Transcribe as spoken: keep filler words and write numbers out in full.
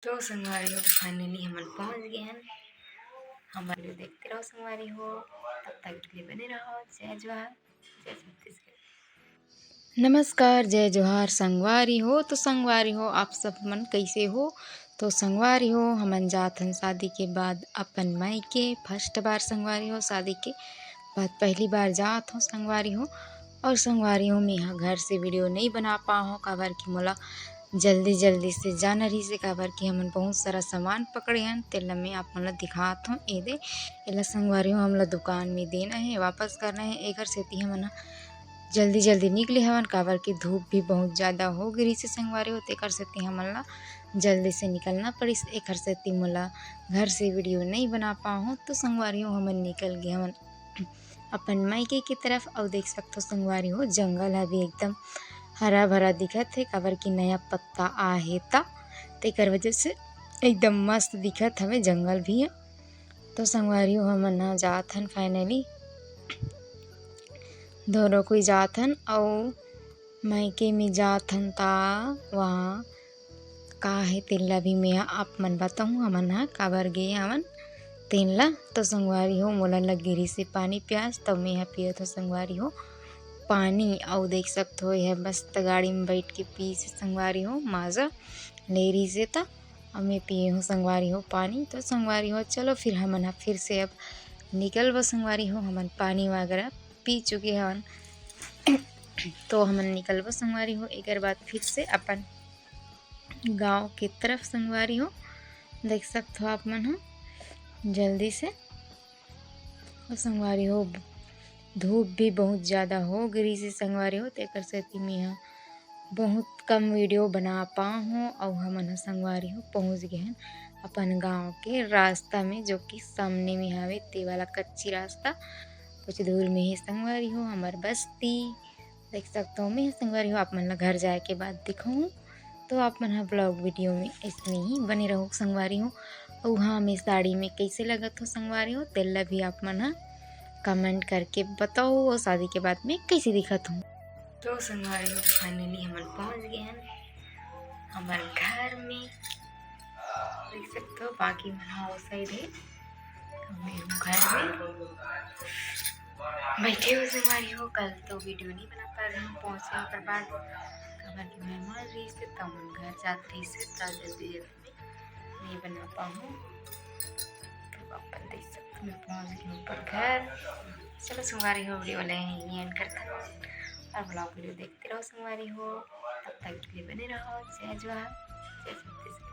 तो संगवारी हो, finally हमन पहुंच गए हैं। हमारे video देखते रहो संगवारी हो, तब तक के लिए बने रहो। जय जोहार, जय छत्तीसगढ़। नमस्कार, जय जोहार संगवारी हो। तो संगवारी हो, आप सब मन कैसे हो? तो संगवारी हो, हमन जात हन शादी के बाद अपन मायके, first बार संगवारी हो, शादी के बाद पहली बार जात हो संगवारी हो। और संगवारी हो, मैं ह घर से video नहीं बना पाए हो, काबर कि मोला जल्दी जल्दी से जाना रहिस हे, काबर कि हमन बहुत सारा सामान पकड़े हन, तेला मैं आप मन ला दिखात हूँ। ए दे, एला संगवारी हो, हमला दुकान में देना है, वापस करना है, एकर सेती हमन ह जल्दी जल्दी निकले हवन, काबर कि धूप भी बहुत ज्यादा हो गे रहिस हे संगवारी हो, तेकर सेती हमन ला जल्दी से निकलना पड़िस। एकर सेती मोला घर से video नहीं बना पाए हो। तो संगवारी हो, हमन निकल गए हवन अपन मायके की तरफ। अउ देख सकथो संगवारी हो, जंगल ह भी एकदम हरा भरा दिखत हे, काबर कि नया पत्ता आहे त, तेकर वजह से एकदम मस्त दिखत हवे जंगल भी ह। तो संगवारी हो, हमन ह जात हन finally, दोनों कोई जात हन। अउ मायके में जात हन, ता वहाँ का हे, तेन ला भी मैं ह आप मन बताहूँ, हमन ह काबर गे हवन तेन ला। तो संगवारी हो, मोला लग गे रहिस हे पानी प्यास, तब मैं ह पियत हो संगवारी हो पानी। अउ देख सकत हो, यह मस्त गाड़ी में बैठ के पीस हे संगवारी हो, मजा ले रहिस हे, त अब मैं पिए हो संगवारी हो पानी। तो संगवारी हो, चलो फिर हमन ह फिर से अब निकलबो संगवारी हो, हमन पानी वगैरह पी चुके हवन। तो हमन निकलबो संगवारी हो, एकर बाद फिर से अपन गांव के तरफ संगवारी हो। देख सकत हो आप मन ह जल्दी से। और संगवारी हो, धूप भी बहुत ज्यादा हो गे रहिस हे संगवारी हो, तेकर सेती मैं ह बहुत कम video बना पाए हो। अउ हमन ह संगवारी हो पहुँच गए हन अपन गांव के रास्ता में, जो कि सामने में हवे, ते वाला कच्ची रास्ता कुछ दूर में हे संगवारी हो, हमर बस्ती। देख सकत हो, मैं संगवारी हो आप मन ला घर जाए के बाद दिखाऊँ, तो आप मन ह vlog video में ऐसने ही बने रहो संगवारी हो। अउ हाँ, मैं साड़ी में कैसे लगत हो संगवारी हो, तेला भी आप मन ह comment करके बताओ, और शादी के बाद में कैसे दिखत हूँ। तो संगवारी हो, finally हमन पहुँच गए हन हमर घर में। देख सकत हो, बाकी मन ह ओ side हे, अउ मैं हूँ घर में बैठे हो संगवारी हो। कल तो video नहीं बना पा रही हूँ, पहुँचे ओकर बाद, काबर कि मेहमान रहिस हे, त हमन घर जात रहिस हे, त जल्दी जल्दी में नहीं बना पाऊँ। तो अपन देख सकते, मैं पहुँच गई हूँ ऊपर घर। चलो संगवारी हो, video ला यहीं end करता हूँ, और vlog video देखते रहो संगवारी हो। तब तक के लिए बने रहो। जय जोहार, जय छत्तीसगढ़।